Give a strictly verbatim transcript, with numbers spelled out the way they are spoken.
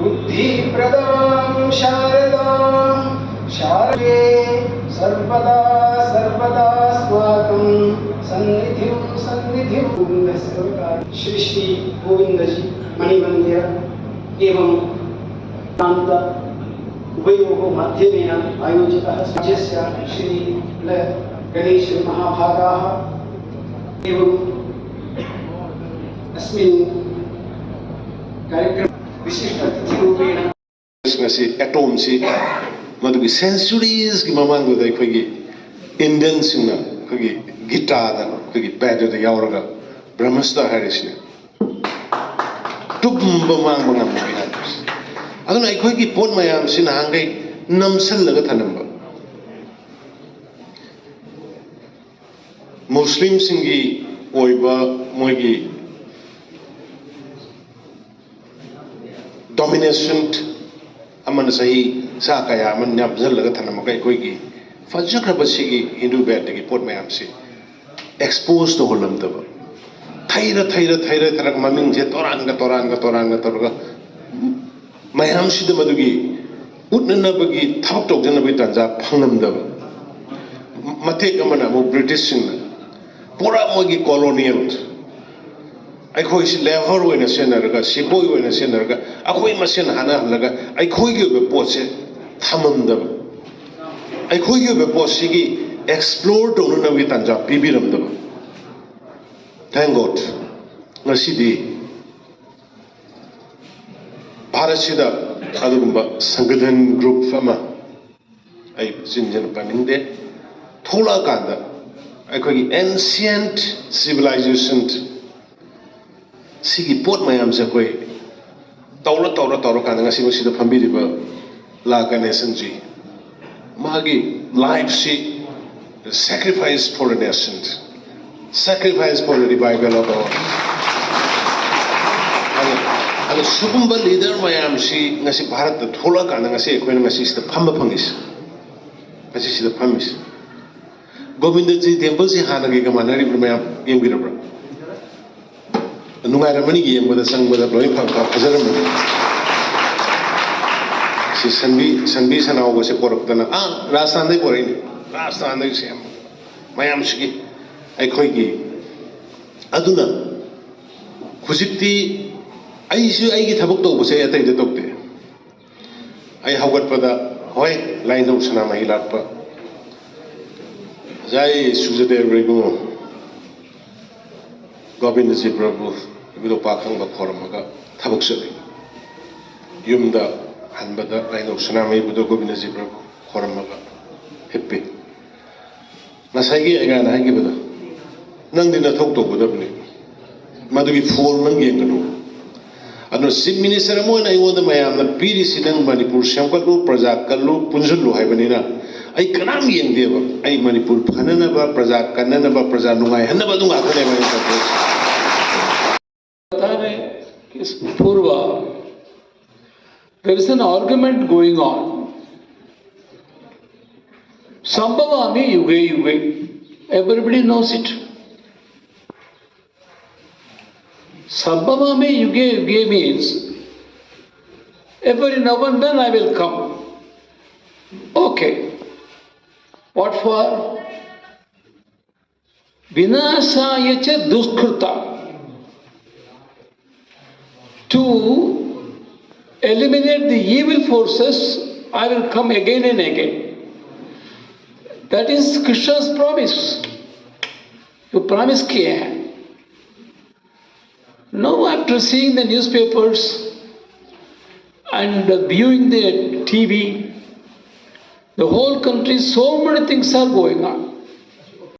बुद्धिप्रदां शारदां शारदे सर्वदा सर्वदास्माकं सन्निधिं सन्निधिं श्री श्री गोविंद जी मणिमंदिर एवं प्रांत उभयोः माध्यमेन आयोजितः राज्यस्य श्री ल गणेश महाभागाः एवं अस्मिन् कार्यक्रम विशिष्ट अतिथिरूपेण ꯉꯁꯤ ꯑꯦꯇꯣꯝꯁꯤ ꯃꯗꯨꯒꯤ ꯁꯦꯟꯆꯨꯔꯤꯁꯀꯤ ꯃꯃꯥꯡꯗꯨꯗ ꯑꯩꯈꯣꯏꯒꯤ ꯏꯟꯗꯤꯌꯟꯁꯤꯡꯅ ꯑꯩꯈꯣꯏꯒꯤ ꯒꯤꯇꯥꯗ ꯑꯩꯈꯣꯏꯒꯤ ꯄꯦꯗꯨꯗ ꯌꯥꯎꯔꯒ ꯕ꯭ꯔꯍ꯭ꯃꯁꯇ ꯍꯥꯏꯔꯤꯁꯤꯅꯦ꯫ ꯇꯨꯝꯕ ꯃꯥꯡꯕ ꯉꯝꯗꯕ ꯌꯥꯗꯕꯁꯦ꯫ ꯑꯗꯨꯅ ꯑꯩꯈꯣꯏꯒꯤ ꯄꯣꯠ ꯃꯌꯥꯝꯁꯤ ꯅꯍꯥꯟꯈꯩ ꯅꯝꯁꯤꯜꯂꯒ ꯊꯅꯝꯕ꯫ ꯃꯨꯁꯂꯤꯝꯁꯤꯡꯒꯤ ꯑꯣꯏꯕ ꯃꯣꯏꯒꯤ ꯗꯣꯃꯤꯅꯦꯁꯟ ꯑꯃꯅ ꯆꯍꯤ ꯆꯥ ꯀꯌꯥ ꯑꯃ ꯅꯝꯁꯤꯜꯂꯒ ꯊꯅꯝꯃꯒ ꯑꯩꯈꯣꯏꯒꯤ ꯐꯖꯈ꯭ꯔꯕ ꯁꯤꯒꯤ ꯍꯤꯟꯗꯨ ꯕꯦꯗꯇꯒꯤ ꯄꯣꯠ ꯃꯌꯥꯝꯁꯤ ꯑꯦꯛꯁꯄꯣꯖ ꯇꯧꯍꯜꯂꯝꯗꯕ꯫ ꯊꯩꯔ ꯊꯩꯔ ꯊꯩꯔ ꯊꯩꯔꯒ ꯃꯃꯤꯡꯁꯦ ꯇꯣꯔꯥꯟꯒ ꯇꯣꯔꯥꯟꯒ ꯇꯣꯔꯥꯟꯒ ꯇꯧꯔꯒ ꯃꯌꯥꯝꯁꯤꯗ ꯃꯗꯨꯒꯤ ꯎꯠꯅꯅꯕꯒꯤ ꯊꯕꯛ ꯇꯧꯖꯅꯕꯒꯤ ꯇꯥꯟꯖꯥ ꯐꯪꯂꯝꯗꯕ꯫ ꯃꯇꯦꯛ ꯑꯃꯅ ꯑꯃꯨꯛ ꯕ꯭ꯔꯤꯇꯤꯁꯁꯤꯡꯅ ꯄꯨꯔꯥ ꯃꯣꯏꯒꯤ ꯀꯣꯂꯣꯅꯤꯌꯦꯜ ꯑꯩꯈꯣꯏꯁꯤ ꯂꯦꯕꯔ ꯑꯣꯏꯅ ꯁꯤꯖꯤꯟꯅꯔꯒ, ꯁꯤꯄꯣꯏ ꯑꯣꯏꯅ ꯁꯤꯖꯤꯟꯅꯔꯒ, ꯑꯩꯈꯣꯏ ꯃꯁꯦꯟ ꯍꯥꯠꯅꯍꯜꯂꯒ ꯑꯩꯈꯣꯏꯒꯤ ꯑꯣꯏꯕ ꯄꯣꯠꯁꯦ ꯊꯝꯃꯝꯗꯕ, ꯑꯩꯈꯣꯏꯒꯤ ꯑꯣꯏꯕ ꯄꯣꯠꯁꯤꯒꯤ ꯑꯦꯛꯁꯄ꯭ꯂꯣꯔ ꯇꯧꯅꯅꯕꯒꯤ ꯇꯥꯟꯖꯥ ꯄꯤꯕꯤꯔꯝꯗꯕ꯫ Thank God, ꯉꯁꯤꯗꯤ ꯚꯥꯔꯠꯁꯤꯗ ꯑꯗꯨꯒꯨꯝꯕ ꯁꯪꯒꯊꯟ ꯒ꯭ꯔꯨꯞ ꯑꯃ ꯑꯩ ꯆꯤꯟꯖꯅ ꯄꯟꯅꯤꯡꯗꯦ꯫ ꯊꯣꯛꯂꯛꯑꯀꯥꯟꯗ ꯑꯩꯈꯣꯏꯒꯤ ꯑꯦꯟꯁꯤꯌꯦꯟꯠ ꯁꯤꯚꯤꯂꯥꯏꯖꯦꯁꯟ ꯁꯤꯒꯤ ꯄꯣꯠ ꯃꯌꯥꯝꯁꯦ ꯑꯩꯈꯣꯏ ꯇꯧꯔ ꯇꯧꯔ ꯇꯧꯔꯀꯥꯟꯗ ꯉꯁꯤ ꯃꯁꯤꯗ ꯐꯝꯕꯤꯔꯤꯕ ꯂꯥ ꯒꯅꯦꯁꯟꯖꯤ, ꯃꯥꯒꯤ ꯂꯥꯏꯐꯁꯤ sacrifice for a nation, sacrifice for the revival of our. ꯑꯗꯣ, ꯑꯗꯣ ꯁꯤꯒꯨꯝꯕ ꯂꯤꯗꯔ ꯃꯌꯥꯝꯁꯤ ꯉꯁꯤ ꯚꯥꯔꯠꯇ ꯊꯣꯛꯂꯛꯑꯀꯥꯟꯗ ꯉꯁꯤ ꯑꯩꯈꯣꯏꯅ ꯉꯁꯤ ꯁꯤꯗ ꯐꯝꯕ ꯐꯪꯉꯤꯁꯦ, ꯉꯁꯤ ꯁꯤꯗ ꯐꯝꯃꯤꯁꯦ꯫ ꯒꯣꯕꯤꯟꯗꯖꯤ ꯇꯦꯝꯄꯜꯁꯤ ꯍꯥꯟꯅꯒꯤꯒ ꯃꯥꯟꯅꯔꯤꯕ꯭ꯔꯥ? ꯃꯌꯥꯝ ꯌꯦꯡꯕꯤꯔꯕ꯭ꯔꯥ? ꯅꯨꯡꯉꯥꯏꯔꯝꯃꯅꯤ, ꯌꯦꯡꯕꯗ ꯆꯪꯕꯗ ꯂꯣꯏ ꯐ-, ꯐ-, ꯐꯖꯔꯝꯃꯅꯤ꯫ ꯁꯟꯕꯤ ꯁꯟꯕꯤ ꯁꯅꯥꯎꯒꯁꯦ ꯄꯣꯔꯛꯇꯅ, ꯑꯥ, ꯔꯥꯖꯁꯊꯥꯟꯗꯩ ꯄꯣꯔꯛꯏꯅꯤ꯫ ꯔꯥꯖꯁꯊꯥꯟꯗꯩ ꯁꯦꯝ ꯃꯌꯥꯝꯁꯤꯒꯤ ꯑꯩꯈꯣꯏꯒꯤ꯫ ꯑꯗꯨꯅ ꯍꯧꯖꯤꯛꯇꯤ ꯑꯩꯁꯨ ꯑꯩꯒꯤ ꯊꯕꯛ ꯇꯧꯕꯁꯦ ꯑꯩ ꯑꯇꯩꯗ ꯇꯧꯗꯦ꯫ ꯑꯩ ꯍꯧꯒꯠꯄꯗ, ꯍꯣꯏ, ꯂꯥꯏꯅꯤꯡꯊꯧ ꯁꯅꯥꯃꯍꯤ ꯂꯥꯠꯄ, ꯖꯥꯏ ꯁꯨꯖꯗꯦꯕ ꯏꯕꯨꯡꯉꯣ, ꯒꯣꯕꯤꯟꯗꯖꯤ ꯄ꯭ꯔꯚꯨ, ꯏꯕꯨꯙꯧ ꯄꯥꯈꯪꯕ ꯈꯣꯏꯔꯝꯃꯒ ꯊꯕꯛ ꯆꯠꯂꯤ꯫ ꯌꯨꯝꯗ ꯍꯟꯕꯗ ꯂꯥꯏꯅꯤꯡꯊꯧ ꯁꯅꯥꯃꯍꯤ ꯏꯕꯨꯙꯧ ꯒꯣꯕꯤꯟꯗꯖꯤ ꯄ꯭ꯔꯚꯨ ꯈꯣꯏꯔꯝꯃꯒ ꯍꯤꯞꯄꯤ꯫ ꯉꯁꯥꯏꯒꯤ ꯑꯩ ꯉꯥꯏꯅ ꯍꯥꯏꯈꯤꯕꯗꯣ, ꯅꯪꯗꯤ ꯅꯊꯧ ꯇꯧꯒꯗꯕꯅꯤ꯫ ꯃꯗꯨꯒꯤ ꯐꯣꯜ ꯅꯪ ꯌꯦꯡꯒꯅꯨ꯫ ꯑꯗꯨꯅ ꯆꯤꯐ ꯃꯤꯅꯤꯁꯇꯔ ꯑꯃ ꯑꯣꯏꯅ ꯑꯩꯉꯣꯟꯗ ꯃꯌꯥꯝꯅ ꯄꯤꯔꯤꯁꯤ, ꯅꯪ ꯃꯅꯤꯄꯨꯔ ꯁꯦꯝꯒꯠꯂꯨ, ꯄ꯭ꯔꯖꯥ ꯀꯜꯂꯨ, ꯄꯨꯟꯁꯤꯜꯂꯨ ꯍꯥꯏꯕꯅꯤꯅ ꯑꯩ ꯀꯅꯥꯝ ꯌꯦꯡꯗꯦꯕ꯫ ꯑꯩ ꯃꯅꯤꯄꯨꯔ ꯐꯅꯅꯕ, ꯄ꯭ꯔꯖꯥ ꯀꯟꯅꯅꯕ, ꯄ꯭ꯔꯖꯥ ꯅꯨꯡꯉꯥꯏꯍꯟꯅꯕ ꯑꯗꯨ ꯉꯥꯛꯇꯅꯦꯕ ꯑꯩꯅ ꯇꯧꯗꯣꯏꯁꯦ꯫ पता है कि पूर्व there is an argument going on. Sambhavami yuge yuge. Everybody knows it. Sambhavami yuge yuge means every now and then I will come. Okay. What for? Vinashaya cha dushkrita. To eliminate the evil forces, I will come again and again. That is Krishna's promise. You promise किया है. Now, after seeing the newspapers and viewing the T V, the whole country, so many things are going on.